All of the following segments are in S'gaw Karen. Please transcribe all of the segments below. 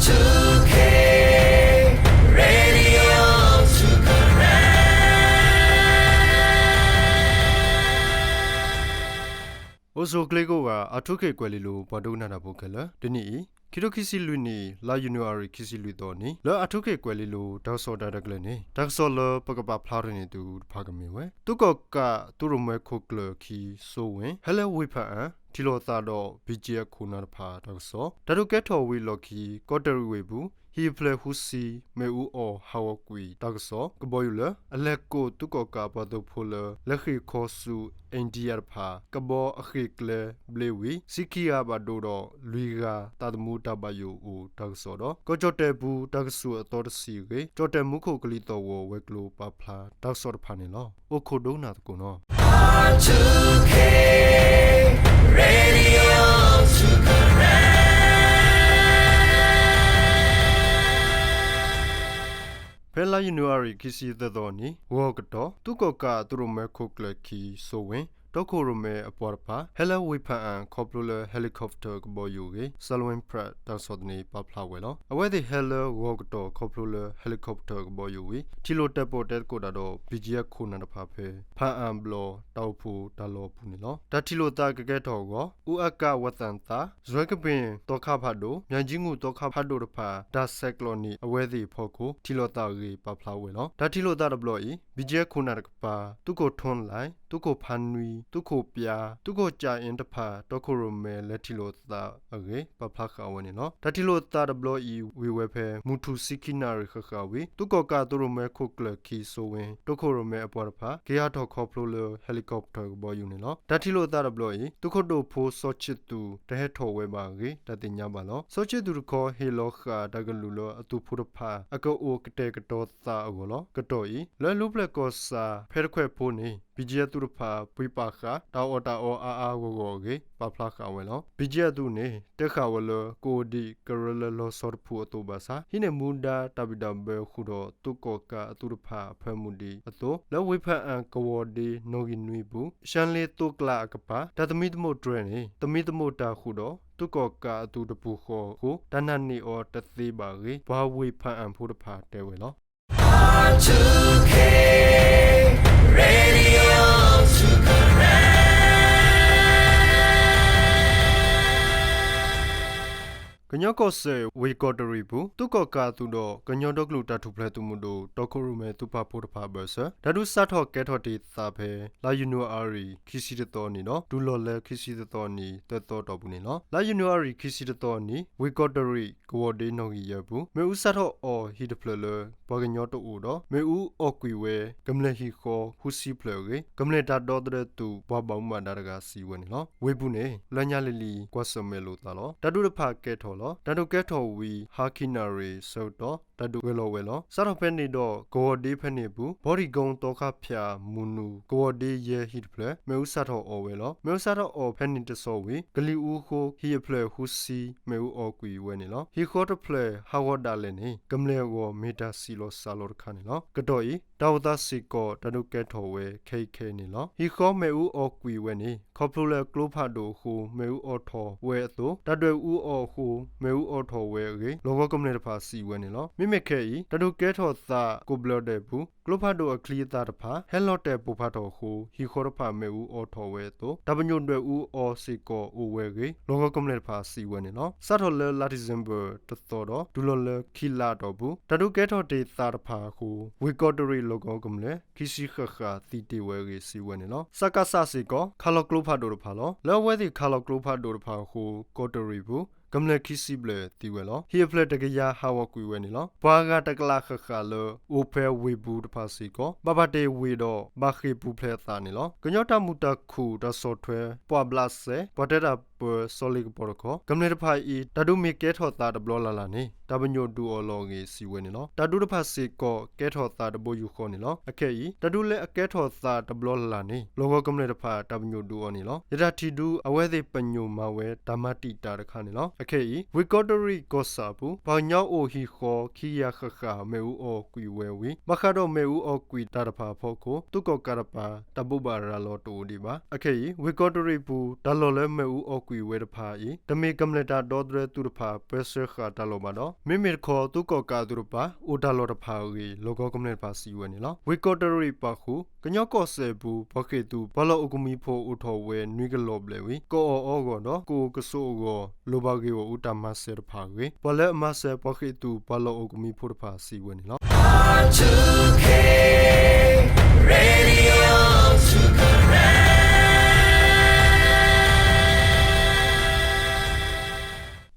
Radio အိၣ်ဆူၣ်ချ့ကိးဂၤ အၣ်ထူခ့ၣ်ကွဲၤလ့လိၤ ပှၤဒိကနၣ်တၢ်ဖိခဲလၢာ်, တနံၤအံၤ ခံထိခံဆံလွံၢ်နံၣ် လါယနူၤအါရံၤ ခံဆံလွံၢ်သီနံၤ လၢအၣ်ထူခ့ၣ်ကွဲၤလ့လိၤ တၢ်ကစီၣ်တၢ်ရဲၣ်တၢ်ကျဲၤန့ၣ် တၢ်ကစီၣ်လၢပကပာ်ဖျါထီၣ်န့ၢ်သုတဖၣ်ကမ့ၢ်ဝဲ သုးကီၣ်ကးသုးရိၣ်မဲခိၣ်ကျၢၢ်ခံ စိဝ့ၣ် ဟဲလၢဝ့ၢ်ဖးအၣ် ထံၣ်လိာ်သးဒီး ဘံၣ်ကၠ့အခိၣ်နၢ်တဖၣ်တၢ်ကစီၣ်, တၢ်ဒုးကဲထီၣ်ဝံၤအလီၢ်ခံ ကီးတရံးဝ့ၢ်ပူၤ ဟံၣ်အဖျၢၣ်ဃုဆံ မ့ၣ်အူအီၣ်ဟးဂီၤကွံာ်တၢ်ကစီၣ်, ကဘီယူၤလၢ အလဲၤကိးသုးကီၣ်ကးပှၤသုးဖိလၢ လဲၤဃ့ၢ်ခီဆူ India တဖၣ် ကဘီအဃ့ၢ်ကျဲဘျ့ဝံၤ ဆံခံဂၤဘၣ်ဒိဒီး လွံၢ်ဂၤသးသမူတၢ်ဘၣ်ယိၣ်အိၣ်တၢ်ကစီၣ်ဒီး ကီၢ်ကၠီၣ်တဲၣ်ပူၤ တၢ်ကစူၣ်အသီတဆံးအဂ့ၢ် ကၠီၣ်တဲၣ်မူခိၣ်ကလံၤသီၣ်ဂီၤဝဲၤကျိၤပာ်ဖျါတၢ်ကစီၣ်တဖၣ်န့ၣ်လီၤ. အိၣ်ခိးဒိကနၣ်သကိးနီၤ. ဖဲလါယနူၤအါရံၤ ခံဆံသၢသီနံၤ ဂီၤကတီၢ် သုးကီၣ်ကးသုးရိၣ်မဲခိၣ်ကျၢၢ်ခံ စိဝ့ၣ် တီခိၣ်ရိၣ်မဲအပှၤတဖၣ် ဟဲလၢဝ့ၢ်ဖးအၣ် ခီဖျိလၢ helicopter ကဘီယူၤအဂ့ၢ် Salween Press တၢ်ကစီၣ်သန့ပာ်ဖျါဝဲလီၤ. အဝဲသ့ၣ်ဟဲလၢဂီၤကတီၢ် ခီဖျိလၢ helicopter ကဘီယူၤဝံၤ ထံၣ်လိာ်တဲာ်ပိာ်တဲသကိးတၢ်ဒီး ဘံၣ်ကၠ့အခိၣ်နၢ်တဖၣ်ဖဲ ဖးအၣ်ဘျီၣ်တၢ်အိၣ်ဖှိၣ်တၢ်လီၢ်အပူၤန့ၣ်လီၤ. တၢ်ထံၣ်လိာ်သးကကဲထီၣ်အဂီၢ် အူအကးဝဲသၣ်သး စွဲကပ့ၣ်သီခါဖးဒိၣ် မၠၤကၠံမူၣ်သီခါဖးဒိၣ်တဖၣ် တၢ်ဆဲးကျိးန့ၢ်အဝဲသ့ၣ်အဖီခိၣ် ထံၣ်လိာ်သးအဂ့ၢ်ပာ်ဖျါဝဲလီၤ. တၢ်ထံၣ်လိာ်သးတဘျီအံၤ ဘံၣ်ကၠ့အခိၣ်နၢ်တကပၤ သုးခိၣ်ထွန်းလှိုင် သုးခိၣ်ဖါနွံ သုးခိၣ်ပျါ သုးခိၣ်ကၠၤအ့တဖၣ် တီခိၣ်ရိၣ်မဲလဲၤထံၣ်လိာ်သးအဂ့ၢ် ပာ်ဖျါဃာ်ဝဲန့ၣ်လီၤ. တၢ်ထံၣ်လိာ်သးတဘျီအံၤ ဝံၤဝဲဖဲ မုၢ်ထူၣ်ဆံခံနၣ်ရံၣ်ဃၣ်ဃၣ်ဝံၤ သုးကီၣ်ကးသုးရိၣ်မဲခိၣ်ကျၢၢ်ခံ စိဝ့ၣ် တီခိၣ်ရိၣ်မဲအပှၤတဖၣ် က့ၤဟးထီၣ်ခီဖျိလၢ helicopter ကဘီယူၤန့ၣ်လီၤ. တၢ်ထံၣ်လိာ်သးတဘျီအံၤ သုးခိၣ်ဒိၣ်ဖိစီၤခၠံးသူၣ် တဟဲထီၣ်ဝဲဘၣ်အဂ့ၢ် တၢ်သ့ၣ်ညါဘၣ်လီၤ. စီၤခၠံးသူၣ်တခီ ဟ့ၣ်လီၤဃာ်တၢ်ကလုၢ်လၢအသုးဖိတဖၣ် အကအိၣ်ကတဲာ်ကတီၤသးအဂီၢ်လီၤ. ကတီၢ်အံၤ လၢလူၤပျဲၢ်ကီၢ်ဆၣ်ဖဲတခွဲးဖိန့ၣ် ဘံၣ်ကၠ့အသုးတဖၣ် ပှ့ၤပာ်ဃာ် တၢ်အီၣ်တၢ်အီအါအါဂီၢ်ဂီၢ်အဂ့ၢ် ပာ်ဖျါဃာ်ဝဲလီၤ. ဘံၣ်ကၠ့အသုးန့ၣ် တဲဃာ်ဝဲလၢ ကအိၣ်ဒံးကရၢလၢလီၤဆီတဖုအသိးဘၣ်ဆၣ် ဟံးန့ၢ်မူဒါတၢ်ဘံၣ်တၢ်ဘၢဃုာ်ဒီး သုးကီၣ်ကးအသုးတဖၣ်အဖၢမုၢ်ဒံးအသိး လၢဝ့ၢ်ဖးအၣ်ကဝီၤဒ့နီၣ်ဂံၢ်နွံပူၤ ရှမ်းလေးသိုကလးအကပၤ တၢ်သမံသမိးတြဲၤန့ၣ် သမံသမိးတၢ်ဃုာ်ဒီး သုးကီၣ်ကးအသုးတပူၤဃီအဃိ တၢ်နာ်န့ၢ်အီၤတသ့ဘၣ်အဂ့ၢ် ပှၤဝ့ၢ်ဖးအၣ်ဖိတဖၣ်တဲဝဲလီၤ. ကညီကီၢ်စဲၣ် ဝ့ၢ်ကီးတရံးပူၤ သုးကီၣ်ကးအသုးဒီး ကညီဒီကလုာ်တၢ်ထူၣ်ဖျဲးသုးမုၢ်ဒိၣ် တီခိၣ်ရိၣ်မဲသုးပာ်ဖှိၣ်တဖၣ်အဘၢၣ်စၢၤ တၢ်ဒုးစးထီၣ်ကဲထီၣ်တ့ၢ်သးဖဲ လါယနူၤအါရံၤ ခံဆံတသီနံၤဒီး တုၤလီၤလၢခံဆံတသီနံၤ သၢသီတီၢ်ပူၤန့ၣ်လီၤ. လါယနူၤအါရံၤ ခံဆံတသီနံၤ ဝ့ၢ်ကီးတရံးကဝီၤဒ့နီၣ်ဂံၢ်ယဲၢ်ပူၤ မ့ၣ်အူစးထီၣ်အီၣ်ဟံၣ်တဖျၢၣ်လၢ ပှၤကညီတအိၣ်ဒီး မ့ၣ်အူအီၣ်ကွံာ်ဝဲ ကမျၢၢ်ဟံၣ်ဃီဃုဆံဖျၢၣ်အဂ့ၢ် ကမျၢၢ်တၢ်ဒီသဒၢသုး ပှၤဘၣ်မူဘၣ်ဒါတဂၤစံးဝဲန့ၣ်လီၤ. ဝ့ၢ်ပူၤန့ၣ် လၢညါလံၤလံၤ ကွၢ်ဆၢၣ်မဲာ်လိာ်သးလီၤ. တၢ်ဒုးတဖၣ်ကဲထီၣ်လီၤ. တၢ်ဒုးကဲထီၣ်ဝံၤ ဟါခံနၣ်ရံၣ်ဆၢကတီၢ် တၢ်ဒုးဂဲၤလီၤဝဲလီၤ. စးထီၣ်ဖဲန့ၣ်ဒီး ကဝီၤဒ့ဖဲန့ၣ်အပူၤ ဘီဒံၣ်ကိသီခါဖၠၣ်မုၢ်နုာ် ကဝီၤဒ့ယဲၢ်ဟံၣ်တဖျၢၣ် မ့ၣ်အူစးထီၣ်အီၣ်ဝဲလီၤ. မ့ၣ်အူစးထီၣ်အီၣ်ဖဲန့ၣ်တဆီဝံၤ ကလံၤအူအဃိ ဟံၣ်အဖျၢၣ်ဃုဆံ မ့ၣ်အူအီၣ်ကွံာ်ဝဲန့ၣ်လီၤ. ဟံၣ်ဃီတဖျၢၣ်ဟးဂီၤဒၣ်လဲာ်န့ၣ် ကမျၢၢ်အဂီၢ်မ့ၢ်တၢ်စံးလီၤစၢ်လီၤတခါန့ၣ်လီၤ. ကတီၢ်အံၤ တၢ်အိၣ်သးစ့ၢ်ကီး တၢ်ဒုးကဲထီၣ်ဝဲခဲအံၤခဲအံၤန့ၣ်လီၤ. ဟံၣ်ဃီမ့ၣ်အူအီၣ်ကွံာ်ဝဲန့ၣ် ခီဖျိလၢကျိဖးဒိၣ်အဃိ မ့ၣ်အူအီၣ်ထီၣ်ဝဲအသိး တၢ်ဒွဲၣ်အူအီၣ်အဃိ မ့ၣ်အူအီၣ်ထီၣ်ဝဲအဂ့ၢ် လီၢ်ကဝီၤကမျၢၢ်တဖၣ်စံးဝဲန့ၣ်လီၤ. မ့မ့ၢ်ခဲအံၤ တၢ်ဒုးကဲထီၣ်သးကိးဘျၢဒဲးပူၤ ကျိဖးဒိၣ်အချံအသၣ်တဖၣ် ဟဲလီၤတဲာ်ပိၢ်ဖးထီၣ်အဃိ ဟံၣ်ဃီတဖၣ်မ့ၣ်အူအီၣ်ထီၣ်ဝဲအသိး တၢ်ပညိၣ်ဒွဲၣ်အူအီၣ်စ့ၢ်ကီးအိၣ်ဝဲအဂ့ၢ် လီၢ်ကဝီၤကမျၢၢ်တဖၣ်စံးဝဲန့ၣ်လီၤ. စးထီၣ်လၢလါဒံၣ်စ့ဘၢၣ် တသီဒီး တုၤလီၤလၢခံလါအတီၢ်ပူၤ တၢ်ဒုးကဲထီၣ်တ့ၢ်သးတဖၣ်အဃိ ဝ့ၢ်ကီးတရံးလီၢ်ကဝီၤကမျၢၢ် ခံဆံဃၣ်ဃၣ်သံတ့ၢ်ဝဲအဂ့ၢ် စံးဝဲန့ၣ်လီၤ. စကစ စ့ၢ်ကီး ခးလီၤကျိဖးဒိၣ်တဖၣ်လီၤ. လၢအဝဲသ့ၣ်ခးလီၤကျိဖးဒိၣ်တဖၣ်အဃိ ကီးတရံးပူၤ ကမျၢၢ်ခံဆံဘျဲၣ်သံဝဲလီၤ. ဟံၣ်အဖျၢၣ်တကယၤဟးဂီၤကွံာ်ဝဲန့ၣ်လီၤ. ပှၤအဂၤတကလးဃၣ်ဃၣ်လၢ အိၣ်ဖဲဝ့ၢ်ပူၤတဖၣ်စ့ၢ်ကီး ဘၣ်ပာ်တ့ၢ်ဝ့ၢ်ဒီး ဘၣ်ဃ့ၢ်ပူၤဖျဲးအသးန့ၣ်လီၤ. ကညီတၢ်မုာ်တၢ်ခုၣ်တၢ်ဆီၣ်ထွဲ ပှာ်ဘျးစဲ ပှၤတဲတၢ်ပၢ စီၤလ့ကပီၤတခီ ကမျၢၢ်တဖၣ်အံၤ တၢ်ဒုးမ့ၢ်ကဲထီၣ်သးတဘျီလၢ်လၢ်န့ၣ် တၢ်ပညိၣ်ဒုးအီၤလီၤအဂ့ၢ် စံးဝဲန့ၣ်လီၤ. တၢ်ဒုးတဖၣ်စ့ၢ်ကီး ကဲထီၣ်သးတဘိယူၢ်ဃီန့ၣ်လီၤ. အခဲအံၤ တၢ်ဒုးလၢအကဲထီၣ်သးတဘျီလၢ်လၢ်န့ၣ် လီၢ်ကဝီၤကမျၢၢ်တဖၣ် တၢ်ပညိၣ်ဒုးအီၤန့ၣ်လီၤ. ယတၢ်ထံၣ်ဒုး အဝဲသ့ၣ်ပညိၣ်မၤဝဲတၢ်မၤတံာ်တာ်တခါန့ၣ်လီၤ. အခဲအံၤ ဝ့ၢ်ကီးတရံးကီၢ်ဆၣ်အပူၤ ပှၤကညီအိၣ်ဟံၣ်ဃီ ခံကယၤဃၣ်ဃၣ် မ့ၣ်အူအီၣ်ကွံာ်ဝဲဝံၤ ဘၣ်ဃးဒီးမ့ၣ်အူအီၣ်ကွံာ်တၢ်တဖၣ်အဖီခိၣ် သုးကီၣ်ကးတပၤ တၢ်ဘိးဘၣ်ရၤလီၤတအိၣ်ဒံးဘၣ်. အခဲအံၤ ဝ့ၢ်ကီးတရံးပူၤ တၢ်လီၢ်လၢမ့ၣ်အူအီၣ် သုးကီၣ်ကးအပှၤသုးဖိလၢအကွံာ်ဝဲတဖၣ်အံၤ တမ့ၢ်ကမျၢၢ်တၢ်ဒီသဒၢသုးတဖၣ် ပၢဆှၢဃာ်တၢ်လီၢ်ဘၣ်ဒီး မ့မ့ၢ်တခီ သုးကီၣ်ကးအသုးတဖၣ် အိၣ်တၢ်လီၢ်တဖၣ်အဂ့ၢ် လီၢ်ကဝီၤကမျၢၢ်တဖၣ်စံးဝဲန့ၣ်လီၤ. ဝ့ၢ်ကီးတရံးပာ်ဃုာ် ကညီကီၢ်စဲၣ်အပူၤ ပှၤဃ့ၢ်သုးပှၤလီၢ်အိၣ်ကမှံဖိအိၣ်ထီၣ်ဝဲနွံကလီၢ်ဘျဲၣ်ဝံၤ ကအီၣ်အီဂီၢ်ဒီး ကအိၣ်ကဆိးအဂီၢ် လိၣ်ဘၣ်ဂ့ၢ်ဂီၢ်အူတၢ်မၤစၢၤတဖၣ်အဂ့ၢ် ပှၤလၢအမၤစၢၤပှၤဃ့ၢ်သုးပှၤလီၢ်အိၣ်ကမှံဖိတဖၣ်စံးဝဲန့ၣ်လီၤ.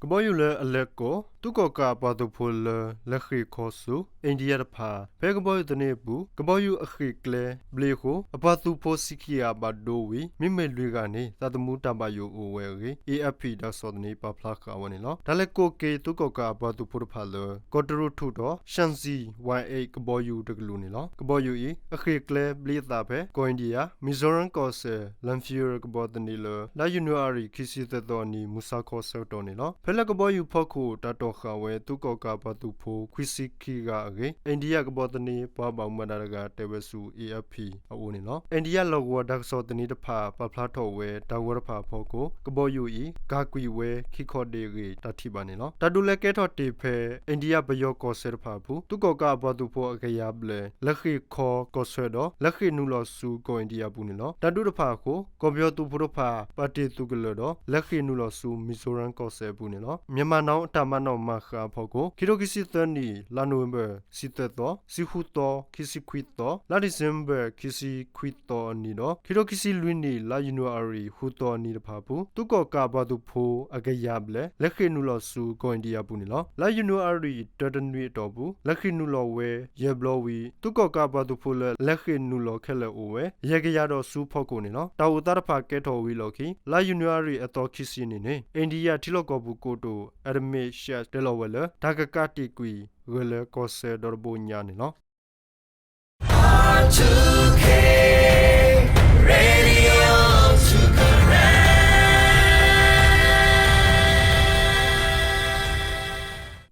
ကဘီယူၤလၢအလဲၤကိး သုးကီၣ်ကးအပှၤသုးဖိလၢ လဲၤဃ့ၢ်ခီဆူ အ့ၣ်ဒံယါတဖၣ် ဖဲကဘီယူၤသန့အပူၤ ကဘီယူၤအဃ့ၢ်ကျဲဘျ့အဃိ အပှၤသုးဖိဆံခံဂၤဘၣ်ဒိဝံၤ မ့မ့ၢ်လွံၢ်ဂၤန့ၣ် သးသမူတၢ်ဘၣ်ယိၣ်အိၣ်ဝဲအဂ့ၢ် A F P တၢ်ကစီၣ်သန့ပာ်ဖျါဃာ်ဝဲန့ၣ်လီၤ. တၢ်လဲၤကိးက့ၤ သုးကီၣ်ကးအပှၤသုးဖိတဖၣ်လၢ ကီးတရူးထူၣ်ဒီး ရှၣ်စံၣ် Y eight ကဘီယူၤတကလုာ်န့ၣ်လီၤ. ကဘီယူၤအံၤ အဃ့ၢ်ကျဲဘျ့အသးဖဲ ကီၢ်အ့ၣ်ဒံယါ မံၣ်ဇီရၣ်ကီၢ်စဲၣ် လၣ်ဖံးရၢၣ်ကဘီသန့လၢ လါယနူၤအါရံၤ ခံဆံသၢသီအနံၤ မုၢ်ဆါခီဆၢကတီၢ်န့ၣ်လီၤ. ဖဲလၢကဘီယူၤဖီခိၣ် တၢ်တီၣ်ဃာ်ဝဲ သုးကီၣ်ကးပှၤသုးဖိ ခွံဆံခံဂၤအဂ့ၢ် အ့ၣ်ဒံယါကဘီသန့ ပှၤဘၣ်မူဘၣ်ဒါတဂၤ တဲဝဲဆူ A F P အအိၣ်န့ၣ်လီၤ. အ့ၣ်ဒံယါလီၢ်ကဝီၤတၢ်ကစီၣ်သန့တဖၣ် ပာ်ဖျါထီၣ်ဝဲ တၢ်ဂီၤတဖၣ်အဖီခိၣ် ကဘီယူၤအံၤ ကၤကွံာ်ဝဲ ခံခီဒ့အဂ့ၢ် တၢ်ထံၣ်ဘၣ်န့ၣ်လီၤ. တၢ်ဒုးလဲၤကဲထီၣ်တ့ၢ်ဖဲ အ့ၣ်ဒံယါပယီၤကီၢ်စဲၣ်တဖၣ်အပူၤ သုးကီၣ်ကးအပှၤသုးဖိအကယၤဘျဲၣ် လဲၤဃ့ၢ်ခီကီၢ်ဆၢဒီး လဲၤဃ့ၢ်နုာ်လီၤဆူကီၢ်အ့ၣ်ဒံယါအပူၤန့ၣ်လီၤ. တၢ်ဒုးတဖၣ်အဃိ ကီၢ်ပယီၤသုးဖိတဖၣ် ပာ်တ့ၢ်သုးကလၢၤဒီး လဲၤဃ့ၢ်နုာ်လီၤဆူ မံၣ်ဇီရၣ်ကီၢ်စဲၣ်အပူၤန့ၣ်လီၤ. Myanmar Now အတၢ်မၤနီၣ်မၤဃါအဖီခိၣ် ခံထိခံဆံသၢနံၣ် လါနိၣ်ဝ့ဘၢၣ် ဆံသၢသီ, ဆံဃုသီ, ခံဆံခွံသီ, လါဒံၣ်စ့ဘၢၣ် ခံဆံခွံသီအနံၤဒီး ခံထိခံဆံလွံၢ်နံၣ် လါယနူၤအါရံၤ ဃုသီအနံၤတဖၣ်အပူၤ သုးကီၣ်ကးအပှၤသုးဖိအကယၤဘျဲၣ် လဲၤဃ့ၢ်နုာ်လီၤဆူ ကီၢ်အ့ၣ်ဒံယါအပူၤန့ၣ်လီၤ. လါယနူၤအါရံၤ တၢတနွံအတီၢ်ပူၤ လဲၤဃ့ၢ်နုာ်လီၤဝဲ ယဲၢ်ဘျီဝံၤ သုးကီၣ်ကးအပှၤသုးဖိလၢ လဲၤဃ့ၢ်နုာ်လီၤခဲလၢာ်အိၣ်ဝဲ ယဲၢ်ကယၤဒီးဆူဖီခိၣ်န့ၣ်လီၤ. တၢ်အိၣ်သးတဖၣ်ကဲထီၣ်ဝံၤအလီၢ်ခံ လါယနူၤအါရံၤအသီခံဆံန့ၣ်န့ၣ် အ့ၣ်ဒံယါထံလီၢ်ကီၢ်ပူၤကိတိာ် Amit Shah တဲလီၤဝဲလၢ တၢ်ကကးတံာ်ကွံာ်ဂၢၢ်လၢကီၢ်စဲၣ်ဒီတဘိညါန့ၣ်လီၤ.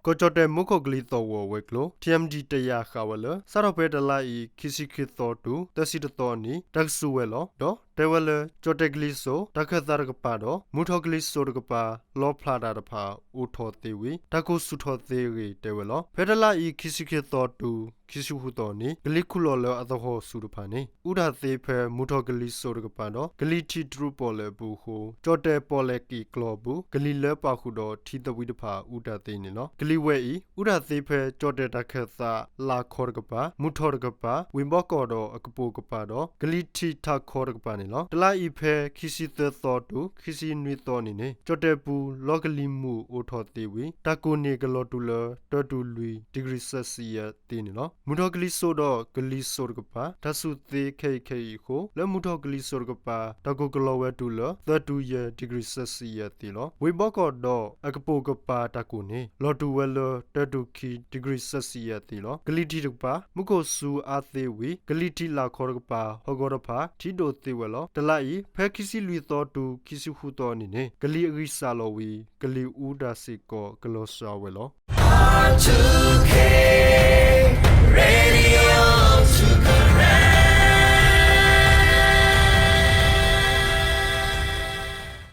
ကီၢ်ကၠီၣ်တဲၣ်မူခိၣ်ကလံၤသီၣ်ဂီၤဝဲၤကျိၤ T M D တယာ်ဃာ်ဝဲလၢ စးထီၣ်ဖဲတလါအံၤ ခံဆံခံသီတုၤ သၢဆံတသီအနံၤ တၢ်ကစူၢ်ဝဲလီၤ ဒီးတဲဝဲလၢ ကၠီၣ်တဲၣ်ကလံၤစိး တၢ်ခၢၣ်သးတကပၤဒီး မုၢ်ထီၣ်ကလံၤစိးတကပၤ လီဖျးတၢ်တဖၣ် အိၣ်ထီၣ်သ့ဝံၤ တၢ်ကိၢ်ဆူၣ်ထီၣ်သ့အဂ့ၢ်တဲဝဲလီၤ. ဖဲတလါအံၤ ခံဆံခံသီတုၤ ခံဆံဃုသီအနံၤ ကလံၤခူၣ်လီၤလၢအသဟီၣ်ဆူၣ်တဖၣ်န့ၣ် အူတၢ်သ့ဖဲမုၢ်ထီၣ်ကလံၤစိးတကပၤဒီး ကလံၤထံးတရူးပီၣ်လဲၣ်အပူၤအဃိ ကၠီၣ်တဲၣ်ပီၣ်လဲၣ်က့ၤကျီအပူၤ ကလံၤလၢပာ်ဃုာ်ဒီးထံသဝံတဖၣ် အူတၢ်သ့န့ၣ်လီၤ. ကလံၤဝဲအံၤ အူတၢ်သ့ဖဲ ကၠီၣ်တဲၣ်တၢ်ခၢၣ်သးလၢ်ခီတကပၤ, မုၢ်ထီၣ်တကပၤ, ဝ့ၢ်ဘီကီၢ်ဒီးအကပိာ်ကပၤဒီး ကလံၤထံးထးခီတကပၤန့ၣ်လီၤ. တလါအံၤဖဲ ခံဆံသၢသီတုၤခံဆံနွံသီအနံၤန့ၣ် ကၠီၣ်တဲၣ်ပူၤ လီၢ်ကလံၤမုၢ်အိၣ်ထီၣ်သ့ဝံၤ တၢ်ကိၢ်န့ၢ်ကလီၤတူာ်လၢ တၢတုၤလွံၢ် degree Celsius သ့န့ၣ်လီၤ. မုၢ်ထီၣ်ကလံၤစိးဒီးကလံၤစိးတကပၤ တၢ်ဆူၣ်သ့ခဲအံၤခဲအံၤအဃိ လၢမုၢ်ထီၣ်ကလံၤစိးတကပၤ တၢ်ကိၢ်ကလီၤဝဲတုၤလၢ သၢတုၤယဲၢ် degree Celsius သ့လီၤ. ဝ့ၢ်ဘီကီၢ်ဒီးအကပိာ်ကပၤတၢ်ကိၢ်န့ၣ် လီၤတူာ်ဝဲလၢ တၢတုၤခံ degree Celsius သ့လီၤ. ကလံၤထံးတကပၤ မူခိၣ်စူၤအါသ့ဝံၤ ကလံၤထံးလၢ်ခီတကပၤ ဟီၣ်ကဝီၤတဖၣ် ထံဒိၣ်သ့ဝဲလီၤ. တလါအံၤ ဖဲခံဆံလွံၢ်သီတုၤ ခံဆံဃုသီအနံၤန့ၣ် ကလံၤအဂံၢ်စၢ်လီၤဝံၤ ကလံၤအူတၢ်စ့ၢ်ကီးကလီၤစှၤဝဲလီၤ.